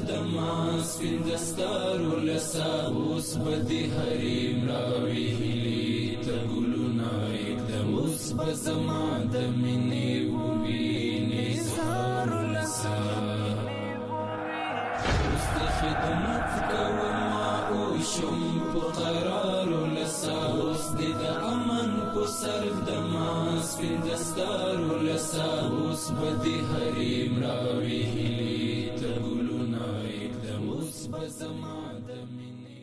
د ما سپین دستار ولسه، اوس به دې هرې مړاوې هیلې ته ګلونه ږدم، اوس به زما د مینې ووینې اظهار ولسه. اوس د خدمت کومه او شم په قرار ولسه، اوس دې د امن په سر د ما سپین دستار ولسه، اوس به دې هرې مړاوې هیلې ته ګلونه ږدم، اوس به زما د مینې.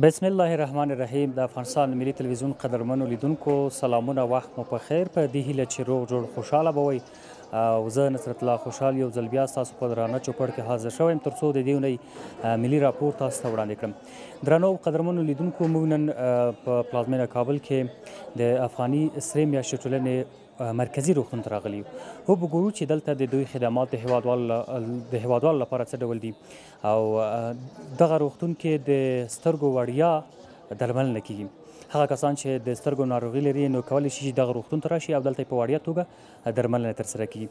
بسم الله الرحمن الرحیم. د افغانستان ملي تلویزیون قدرمنو لیدونکو سلامونه، وخت مو په خیر. په دې هیله چې روغ جوړ خوشحاله به وئ. او زه نصرت الله خوشحال یو ځل بیا ستاسو په درانه چوپړ کې حاضر شوی یم ترڅو د دې اونۍ ملي راپور تاسو ته وړاندې کړم. درنو قدرمنو لیدونکو، موږ نن په پلازمېنه کابل کې د افغاني سرې میاشتې ټولنې مرکزي روغتون ته راغلي یو. وبه ګورو چې دلته د دوی خدمات د هیوادوالو لپاره څه ډول دي، او دغه روغتون کې د سترګو وړیا درملنه کیږي. هغه کسان چې د سترګو ناروغي لري نو کولی شي چې دغه روغتون ته راشي او دلته په وړیا توګه درملنه ترسره کیږي.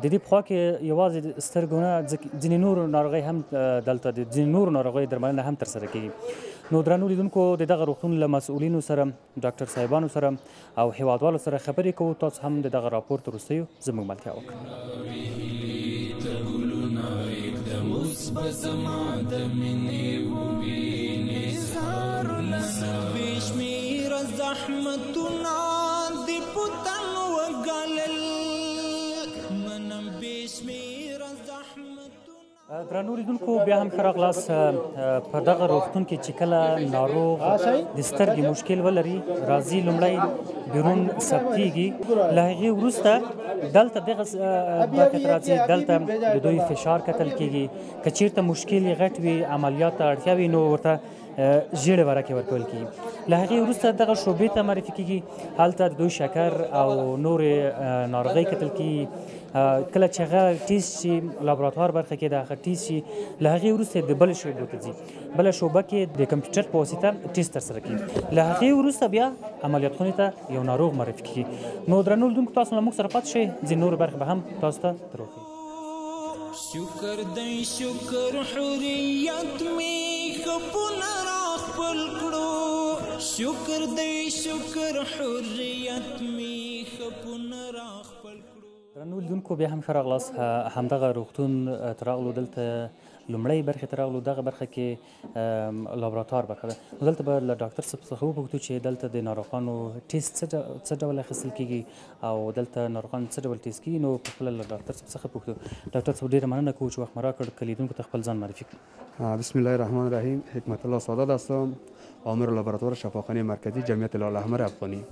د دې په خوا کې یوازې سترګو نه، ځینې نورو ناروغۍ هم دلته د ځینې نورو ناروغیو درملنه هم ترسره کیږي. نو درنو لیدونکو، د دغه روغتون له مسؤلینو سره، ډاکټر صاحبانو سره او هیوادوالو سره خبرې کوو. تاسو هم د دغه راپور تر وروستیو زموږ ملتیا وکړئ. اوس به زما د مینې ووینې اظهار ولسه. بې شمېره زحمتونه دې په تن وګالل، منم بې شمېره زحمتونه. درنو لیدونکو، بیا هم ښه راغلاست. په دغه روغتون کې چې کله ناروغ د سترګې مشکل ولري راځي، لومړی بیرون ثبتیږي، له هغې وروسته دلته دغه برخې ته راځي. دلته د دوی فشار کتل کیږي، که چیرته مشکل یې غټ وي، عملیات ته اړتیا وي، نو ورته ژیړې ورکې ورکول کیږي. له هغې وروسته دغه شعبې ته معرفي کیږي، هلته د دوی شکر او نورې ناروغۍ کتل کیږي. کله چې هغه ټیسټ شي، لابراتوار برخه کې د هغه ټیسټ شي، له هغې وروسته د بلې شعبې ته ځي، بله شعبه کې د کمپیوټر په واسطه ټیسټ ترسره کیږي. له هغې وروسته بیا عملیات خونې ته یو ناروغ معرفي کیږي. نو درنو لیدونکو، تاسو له موږ سره پاتې شئ، ځینې نورې برخې به هم تاسو ته دروښیو. شکر دی شکر حریت می خپونه را خپل کړو، شکر دی شکر حریت می خپونه را خپل کړو. درنو لیدونکو، بیا هم ښه راغلاست. همدغه روغتون ته راغلو، دلته لومړۍ برخې ته راغلو. دغه برخه کې لابراتوار برخه ده. نو دلته به له ډاکټر صاحب څخه وپوښتو چې دلته د ناروغانو ټیسټ څه ډول اخیستل کیږي او دلته ناروغان څه ډول ټیسټ کیږي. نو په خپله له ډاکټر صاحب څخه پوښتو. ډاکټر صاحب، ډېره مننه کوو چې وخت مو راکړ، که لیدونکو ته خپل ځان معرفي کړي. بسم الله الرحمن الرحیم. حکمت الله سادات هستم، آمر لابراتوار شفاخانه مرکزی جمعیت هلال احمر افغانی.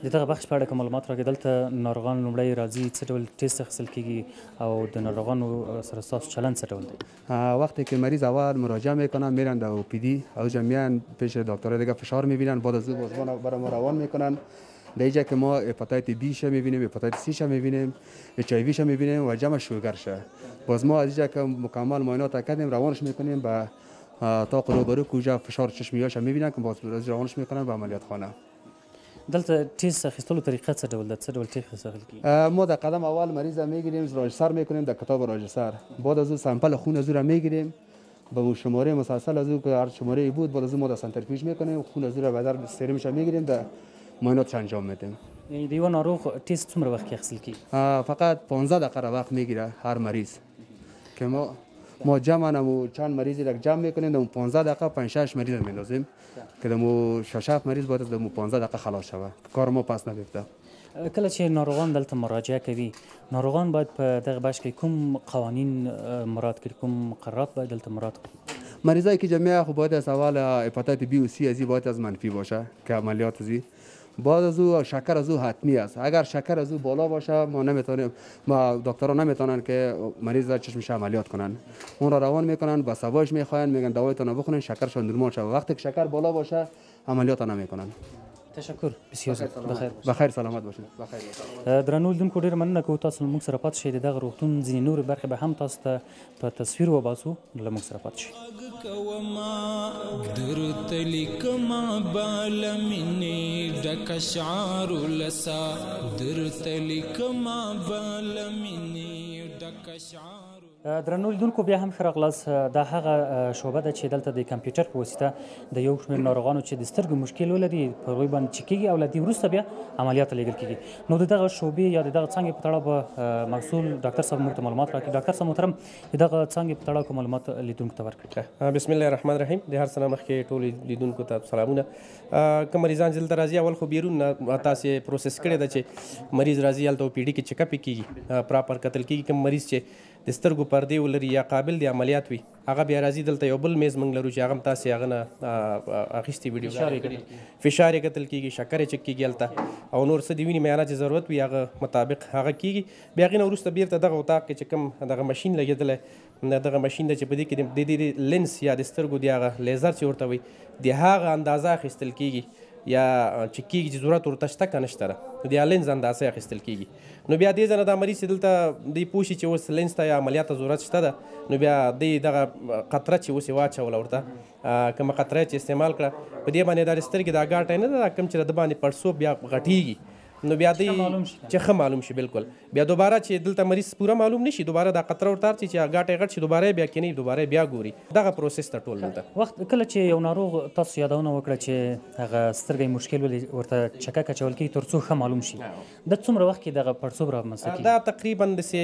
د دغه بخش په اړه که معلومات راکړئ، دلته ناروغان لومړی راځي، څه ډول ټیسټ اخیستل کیږي او د ناروغانو سره ستاسو چلند څه ډول دی؟ وقتی که مریض اول مراجعه میکنن، میرن در او پی دی، او میان پیش دکترای دیگه فشار میبینن، بعد از او باز برای ما روان میکنن. در اینجا که ما هپاتایت بی شه میبینیم، هپاتایت سی شه میبینیم، اچ آی وی شه میبینیم و جمع شوگر شه. باز ما از اینجا که مکمل معاینات کردیم، روانش میکنیم به طاق روبرو کجا فشار چشمیاش میبینن که باز روانش میکنن به عملیات خانه. دلته ټیسټ اخیستلو طریقه څه ډول ده؟ څه ډول ټیسټ اخیستل کیږي؟ ما در قدم اول مریض میگیریم، راجستر میکنیم در کتاب راجستر. بعد از او سمپل خون از او را میگیریم به اون شماره مسلسل از او که هر شماره بود، بعد از او ما در سنترفیوژ میکنیم، خون از او را به در سرمش میگیریم، در معایناتش انجام میدیم. یعنی د یو ناروغ ټیسټ څومره وخت کې اخیستل کیږي؟ فقط 15 دقیقه را وقت میگیره هر مریض، که ما جمع نمو چند مریضی را جمع میکنیم، دمو 15 دقیقه 5 6 مریض میندازیم که دمو 6 7 مریض باید دمو 15 دقیقه خلاص شوه، کار ما پس نبیفته. کله چې ناروغان دلته مراجعه کوي، ناروغان باید په دغه بخش کې کوم قوانین مراعات کړي، کوم مقررات باید دلته مراعات کړي؟ مریضایی که جمعه خب باید از اول هپاتایت بی و سی ازی باید از منفی باشه که عملیات ازی، بعد از او شکر از او حتمی است. اگر شکر از او بالا باشه ما نمیتونیم، ما دکترها نمیتونن که مریض را چشمش عملیات کنن، اون را روان میکنن، با سواش میخواین، میگن دوایتون بخورین شکرشون نرمال شه. وقتی که شکر بالا باشه عملیات نمیکنن. تشکر، بسیار زیات. بخیر باشید. بخیر، سلامت باشید. بخیر. درنو لیدونکو، ډېره مننه کوو تاسو له موږ سره پاتې شئ. د دغه روغتون ځینې نورې برخې به هم تاسو ته په تصویر وباسو، له موږ سره پاتې شئ. کومه درته لیکمه باله مینې ډک اشعار ولسه، درته لیکمه باله مینې درنو لیدونکو بیا هم ښه راغلاست. دا هغه شعبه ده چې دلته د کمپیوټر په واسطه د یو شمېر ناروغانو چې د سترګو مشکل ولري په هغوی باندې چې کېږي او له دې وروسته بیا عملیات ته لېږل کېږي. نو د دغه شعبې یا د دغه څانګې په تړاو به مسؤل ډاکټر صاحب موږ ته معلومات راکړي. ډاکټر صاحب محترم، د دغه څانګې په تړاو که معلومات لیدونکو ته ورکړي. بسم الله الرحمن الرحیم. د هر څه نه مخکې ټولو لیدونکو ته سلامونه. که مریضان چې دلته راځي، اول خو بیرون نه تاسې process کړې ده چې مریض راځي، هلته OPD کې check up یې کېږي، proper کتل کېږي. کوم مریض چې د سترګو پردې ولري یا قابل د عملیات وي، هغه بیا راځي. دلته یو بل میز موږ لرو چې هغه هم تاسې هغه نه اخیستې ویډیو، فشار یې کتل کېږي، شکر یې چک کېږي هلته، او نور څه د وینې معاینات چې ضرورت وي هغه مطابق هغه کېږي. بیا هغې نه وروسته بیرته دغه اتاق کې چې کوم دغه ماشین لګېدلی، دغه ماشین دی چې په دې کې د دې لینس یا د سترګو د هغه لیزر چې ورته وایي، د هغه اندازه اخیستل کېږي یا چې کېږي چې ضرورت ورته شته که نشته ده، نو د لینز اندازه اخیستل کېږي. نو بیا دې ځای نه دا مریض چې دلته دی پوه شي چې اوس لینز ته یا عملیات ته ضرورت شته ده، نو بیا دی دغه قطره چې اوس یې واچوله ورته، کومه قطره یې چې استعمال کړه، په دې باندې دا د سترګې دا ګاټی نه ده کوم چې د ده باندې پړسوب بیا غټېږي، نو بیا دی چې ښه معلوم شي. بالکل بیا دوباره چې دلته مریض پوره معلوم نشي، دوباره دا قطره ورته اچي چې ګاټی غټ شي، دوباره یې بیا کښېنوي، دوباره یې بیا ګوري. دغه process ته ټول دلته وخت کله چې یو ناروغ تاسو یادونه وکړه چې هغه سترګه یې مشکل ولې ورته چکک اچول کېږي تر څو ښه معلوم شي، دا څومره وخت کې دغه پړسوب رامنځته کېږي؟ دا تقریبا داسې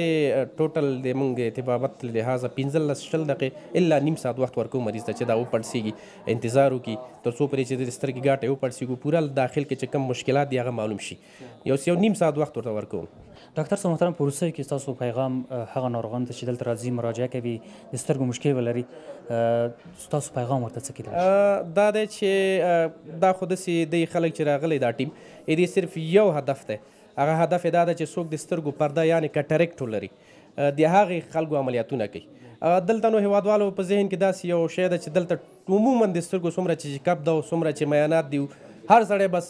total د موږ د طبابت له لحاظه 15 20 دقیقې الا نیم ساعت وخت ورکوو مریض ته چې دا وپړسېږي، انتظار وکړي تر څو پورې چې د سترګې ګاټی وپړسېږو، پوره داخل کې چې کوم مشکلات دي هغه معلوم شي. یو نیم ساعت وخت ورته ورکوم. ډاکټر صاحب محترم، په وروستیو کې ستاسو پیغام هغه ناروغانو ته چې دلته راځي مراجعه کوي د سترګو مشکل ولري، ستاسو پیغام ورته څه کېدای شي؟ دا دی چې دا خو داسې دی خلک چې راغلی دا ټیم یې دې صرف یو هدف دی، هغه هدف یې دا ده چې څوک د سترګو پرده یعنې cataract ولري د هغې خلکو عملیاتونه کوي. دلته نو هېوادوالو په ذهن کې داسې یو شی ده چې دلته عموما د سترګو څومره چې checkup ده او څومره چې معاینات دي، هر سړی بس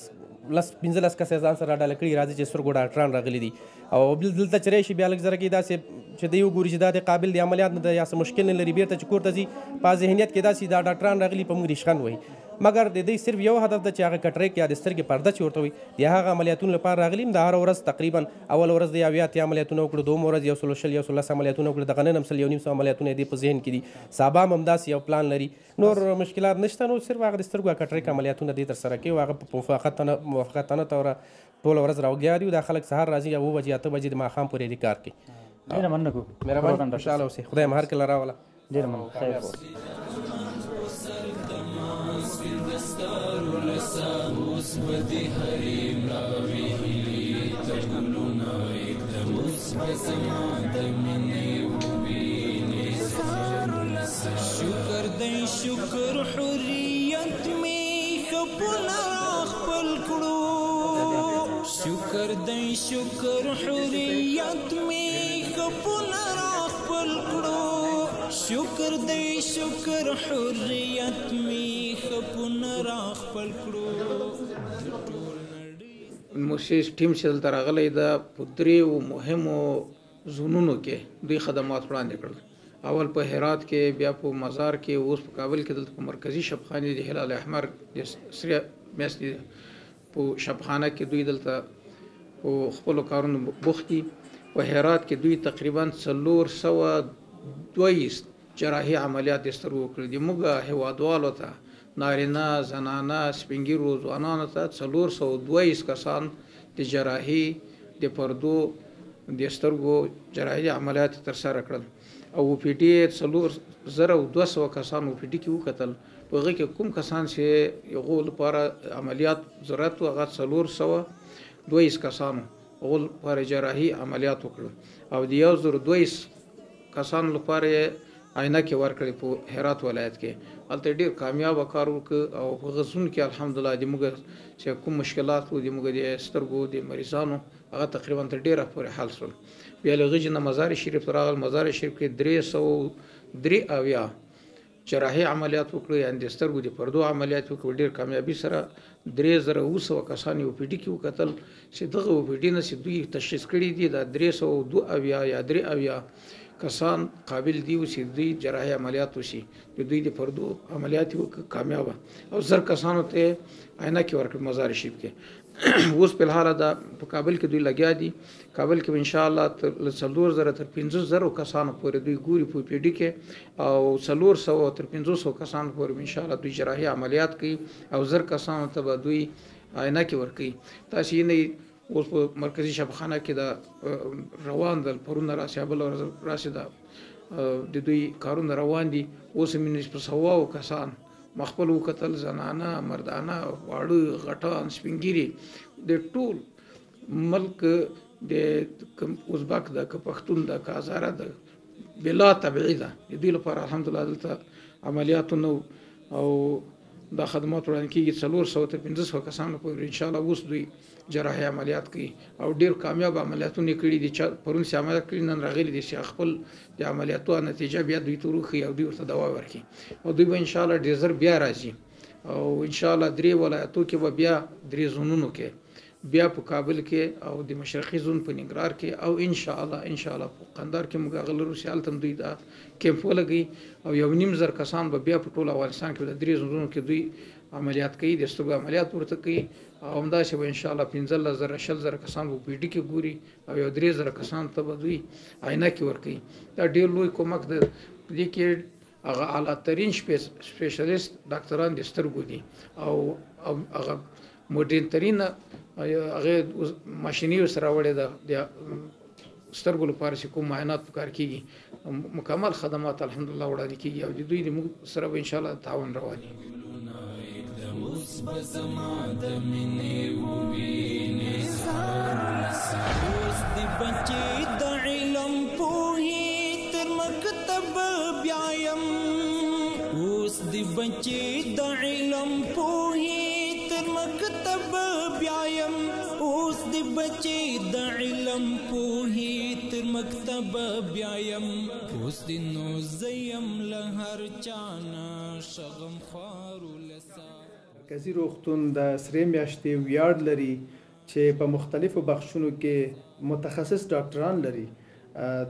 10 15 کسه ځان سره راډله کړي راځي چې سترګو ډاکټران راغلي دي، او بل دلته چې راشي بیا لږ زره کې داسې چې دی وګوري چې دا د قابل د عملیات نه ده یا څه مشکل نه لري، بیرته چې کور ته ځي په ذهنیت کې داسې دا ډاکټران راغلي په موږ ریشخند وهي. مګر د دې صرف یو هدف ده چې هغه cataract یا د سترګې پرده چې ورته وي د هغه عملیاتونو لپاره راغلي. د هره ورځ تقریبا اول ورځ د 70 عملیاتونه وکړو، دوم ورځ 120 110 عملیاتونه وکړو، دغه نن هم 1.5 عملیاتونه دې په ذهن کې دي، سبا هم همداسې یو پلان لري. نور مشکلات نشته، نو صرف هغه د سترګو cataract عملیاتونه دې ترسره کوي، هغه په موافقتانه توره ټوله ورځ راوګیا دي. دا خلک سهار راځي 7 بجې 8 بجې د ماښام پورې دې کار کوي. ډېره مننه کوو. مهرباني، خوشحاله اوسئ، خدای مو هر کله راوله. ډېره مننه، خیر اوسئ. اوس به دې حریم راوي هیلې ته ګلونه ږدم، اوس به زما د مینې ووینې. شکر دی شکر حریت مې خپله راخپل کړو، شکر دی شکر حریت مې خپله راخپل کړو، شکر دی شکر حریت مې خپونه راخپل کړو. موسس ټیم چې دلته راغلی ده په دریو مهمو زونونو کې دوی خدمات وړاندې کړل. اول په هرات کې، بیا په مزار کې، اوس په کابل کې دلته په مرکزي شفاخانې د هلال احمر د سرې میاشتې په شفاخانه کې دوی دلته په خپلو کارونو بوخت دي. په هرات کې دوی تقریبا 422 جراحي عملیات د سترګو کړي دي. موږ هېوادوالو ته، نارینه، زنانه، سپینږیرو، ځوانانو ته 422 کسان د جراحي د پردو د سترګو جراحي عملیات ترسره کړل. او OPD 4200 کسان OPD کې وکتل. په هغه کې کوم کسان چې هغو لپاره عملیات ضرورت و، هغه 422 کسانو هغو لپاره جراحي عملیات وکړل. او د 1022 کسانو لپاره یې عینکې ورکړې په هرات ولایت کې. هلته ډېر کامیابه کار وکړ. او په هغه زون کې الحمدلله د موږ چې کوم مشکلات وو د موږ د سترګو د مریضانو هغه تقریبا تر ډېره پورې حل شول. بیا له هغه نه مزار شریف ته راغل. مزار شریف کې 373 جراحي عملیات وکړو، یعنې د سترګو د پردو عملیات وکړو ډېر کامیابي سره. 3700 کسان یې OPD کې وکتل چې دغه OPD نه چې دوی تشخیص کړي دي دا 372 یا 73 کسان قابل دي چې دوی جراحي عملیات وشي. د دوی د پردو عملیات یې وکړه کامیابه، او 1000 کسانو ته عینکې ورکړې مزار شریف کې. اوس په الحال دا په کابل کې دوی لګیا دي. کابل کې ان شاء الله تر 4000 تر 15000 کسانو پورې دوی ګوري په پی ډي کې، او 400 تر 500 کسانو پورې ان شاء الله دوی جراحي عملیات کوي، او 1000 کسانو ته به دوی عینکې ورکوي. تاسو یې نه اوس په مرکزي شفاخانه کې دا روان ده، پرون راسي بله ورځ راسي دا د دوی کارونه روان دي. اوس مې په سواو کسان ما خپل وکتل، زنانه، مردانه، واړه، غټان، سپینګیري، د ټول ملک د ازبک ده که پښتون ده که هزاره ده، بلا تبعی ده، د دوی لپاره الحمدلله دلته عملیاتونه او دا خدمات وړاندې کېږي. 400 تر 500 کسانو پورې انشاءالله اوس دوی جراحي عملیات کوي، او ډېر کامیاب عملیاتونه یې کړي دي. چا پرون چې عملیات کړي، نن راغلي دي چې خپل د عملیاتو نتیجه بیا دوی ته وروښيي او دوی ورته دوا ورکړي، او دوی به انشاءالله ډېر زر بیا راځي. او انشاءالله 3 ولایتو کې به بیا 3 زونونو کې، بیا په کابل کې او د مشرقي زون په ننګرهار کې، او انشاءالله انشاءالله په قندهار کې موږ هغه لرو چې هلته هم دوی دا کیمپ ولګوي، او 1500 کسان به بیا په ټول افغانستان کې د 3 زونونو کې دوی عملیات کوي، د سترګو عملیات ورته کوي. او همداسې به انشاءالله 15000 20000 کسان به پي ډي کې ګوري، او 3000 کسان ته به دوی عینکې ورکوي. دا ډېر لوی کومک دی. په دې کې هغه اعلی ترین سپیشلیست ډاکټران د سترګو دي، او هغه مډرن ترین هغه ماشیني ورسره راوړې ده د سترګو لپاره چې کوم معاینات پکار کېږي، مکمل خدمات الحمدلله وړاندې کېږي، او د دوی د موږ سره به انشاءالله تعاون روان وي. اوس به زما د مینې ووینې اوس دې بچې د علم پوهې تر مکتب بیایم، اوس دې بچې د علم پوهې تر مکتب بیایم، اوس دې بچې د علم پوهې تر مکتب بیایم، اوس دې نو زه یم له هر چا نه ښه غمخوار ولسه. مرکزي روغتون د سرې میاشتې ویاړ لري چې په مختلفو بخشونو کې متخصص ډاکټران لري.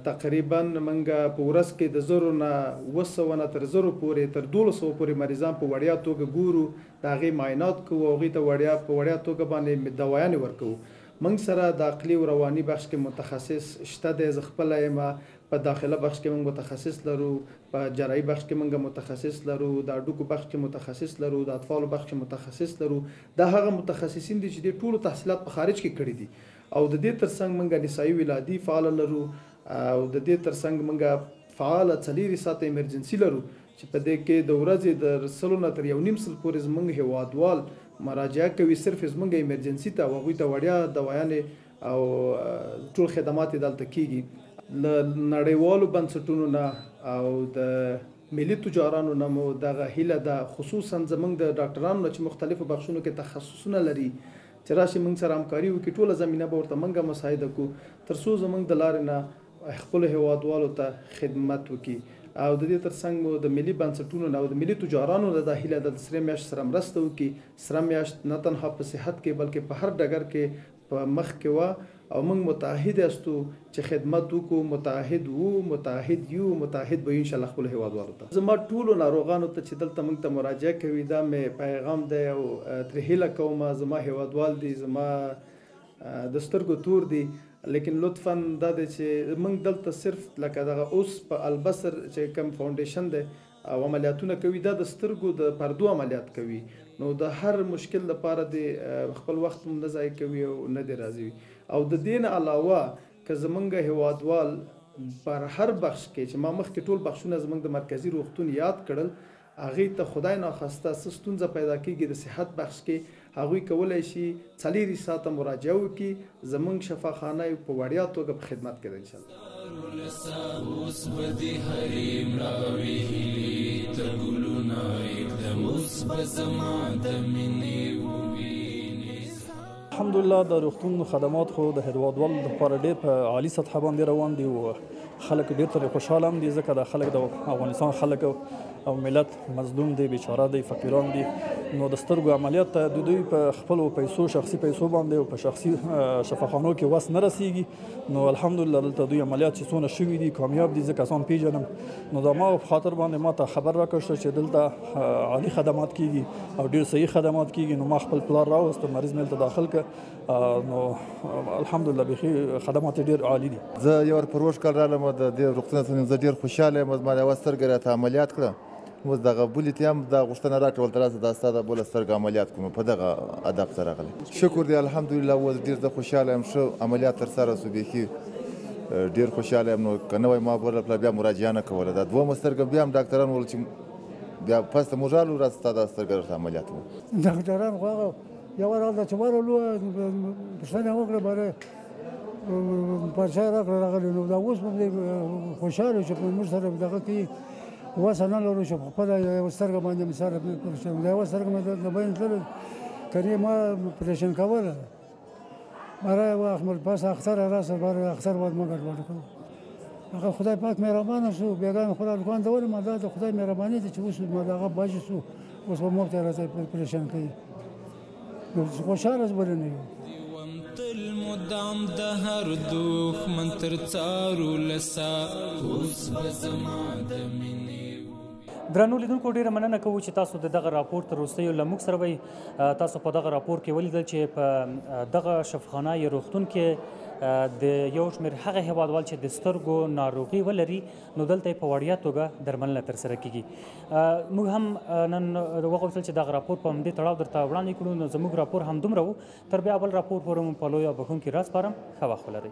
تقریبا موږ په ورځ کې د 1000 نه 700 نه تر 1000 پورې تر 1200 پورې مریضان په وړیا توګه ګورو، د هغې معاینات کوو، هغوی ته په وړیا توګه باندې دوایانې ورکوو. موږ سره د عقلي او رواني بخش کې متخصص شته دی، زه خپله یم. په داخله بخش کې موږ متخصص لرو، په جراحي بخش کې موږ متخصص لرو، د هډوکو بخش کې متخصص لرو، د اطفالو بخش کې متخصص لرو. دا هغه متخصصین دي چې دې ټولو تحصیلات په خارج کې کړي دي. او د دې ترڅنګ موږ نسایي ولادي فعاله لرو، او د دې ترڅنګ موږ فعاله 24 ساعته ایمرجنسي لرو چې په دې کې د ورځې د 100 نه تر 1.5 پورې زموږ هیوادوال مراجعه کوي، صرف زموږ ایمرجنسي ته، او هغوی ته وړیا دوایانې او ټول خدمات یې دلته کېږي. له نړیوالو بنسټونو نه او د ملي تجارانو نه مو دغه هیله ده، خصوصا زموږ د ډاکټرانو نه چې مختلفو بخشونو کې تخصصونه لري، چې راشي موږ سره همکاري وکړي. ټوله زمینه به ورته موږ مساعده کړو تر څو زموږ د لارې نه خپلو هیوادوالو ته خدمت وکړي. او د دې ترڅنګ مو د ملي بنسټونو نه او د ملي تجارانو نه دا هیله ده د سرې میاشت سره مرسته وکړي. سره میاشت نه تنها په صحت کې بلکې په هر ډګر کې په مخ کې وه، او موږ متعهد یاستو چې خدمت وکړو. متعهد وو، متعهد یو، متعهد به یو انشاءالله خپلو هیوادوالو ته. زما ټولو ناروغانو ته چې دلته موږ ته مراجعه کوي دا مې پیغام دی، او ترې هیله کوم، زما هیوادوال دي، زما د سترګو تور دي، لیکن لطفا دا دی چې موږ دلته صرف لکه دغه اوس په البصر چې کوم فاونډیشن دی او عملیاتونه کوي، دا د سترګو د پردو عملیات کوي، نو د هر مشکل لپاره دی خپل وخت هم نه ضایع کوي او نه دی راضي وي. او د دې نه علاوه که زمونږ هیوادوال پر هر بخش کې چې ما مخکې ټول بخشونه زمونږ د مرکزي روغتون یاد کړل، هغې ته خدای ناخواسته څه ستونزه پیدا کېږي د صحت بخش کې، هغوی کولی شي 24 ساعته مراجعه وکړي. زمونږ شفاخانه یې په وړیا توګه په خدمت کې ده انشاءالله. اوس به دې هرې مړاوې هیلې تر ګلونه ږدم، اوس به زما د مینې ووینې. الحمدلله د روغتون خدمات خو د هیوادوالو لپاره ډېر په عالي سطحه باندې روان دي، او خلک ډېر ترې خوشحاله هم دي، ځکه دا خلک د افغانستان خلک او ملت مظلوم دی، بیچاره دی، فقیران دي. نو د سترګو عملیات ته د دوی په خپلو پیسو، شخصي پیسو باندې او په شخصي شفاخانو کې وس نه رسیږي. نو الحمدلله دلته دوی عملیات چې څونه شوي دي کامیاب دي، زه کسان پیژنم. نو د ما په خاطر باندې ما ته خبر راکړ شو چې دلته عالي خدمات کیږي او ډیر صحیح خدمات کیږي. نو ما خپل پلار راوست، مریض مې دلته داخل کړ. نو الحمدلله بیخي خدمات ډیر عالي دي. زه یو پروش کال رالم د دې روغتون څخه، زه ډیر خوشحاله یم. زما یوه سترګه راته عملیات کړه، اوس دغه بلې ته هم دا غوښتنه راکړه، ورته راسه دا ستا د بله سترګه عملیات کړو. په دغه ادب سره راغلی، شکر دی الحمدلله. اوس ډېر زه خوشحاله یم، ښه عملیات ترسره شو، بیخي ډېر خوشحاله یم. نو که نه وای ما بله پلا بیا مراجعه نه کوله. دا دوهمه سترګه بیا هم ډاکټران ویل چې بیا پس ته موږ رالو، راسه ستا دا سترګه درته عملیات وو. ډاکټران خو هغه یوه راغله چې ورغلو پوښتنه وکړه، باره پرچه یې راکړه راغلي. نو دا اوس به خوشحاله یو چې موږ سره دغه کوي، وسه نه لرو چې په خپله یوه سترګه باندې مثال دا یوه سترګه مې د بین تللې، کنې ما پرېشن کوله. باره وخت پس اختر راسه، باره اختر باید مه ګډوډ کوو. هغه خدای پاک مهربانه شو، بېګا مې خپل هلکان ته وویل، ما دا د خدای مهرباني ده چې اوس ما د هغه بچ شو، اوس به موږ ته راته پرېشن کوي. نو خوشحاله بله نه یو. تل مدام د هر دښمن تر څارو لسا، اوس به زما د مینې. درنو لیدونکو ډېره مننه کوو چې تاسو د دغه راپور تر وروستیو له موږ سره وئ. تاسو په دغه راپور کې ولیدل چې په دغه شفاخانه یا روغتون کې د یو شمېر هغه هېوادوال چې د سترګو ناروغي ولري، نو دلته یې په وړیا توګه درملنه ترسره کیږي. موږ هم نن وغوښتل چې دغه راپور په همدې تړاو درته وړاندې کړو. نو زموږ راپور هم دومره و. تر بیا بل راپور پورې مو په لوی او بښونکي راز سپارم. ښه وخت ولرئ.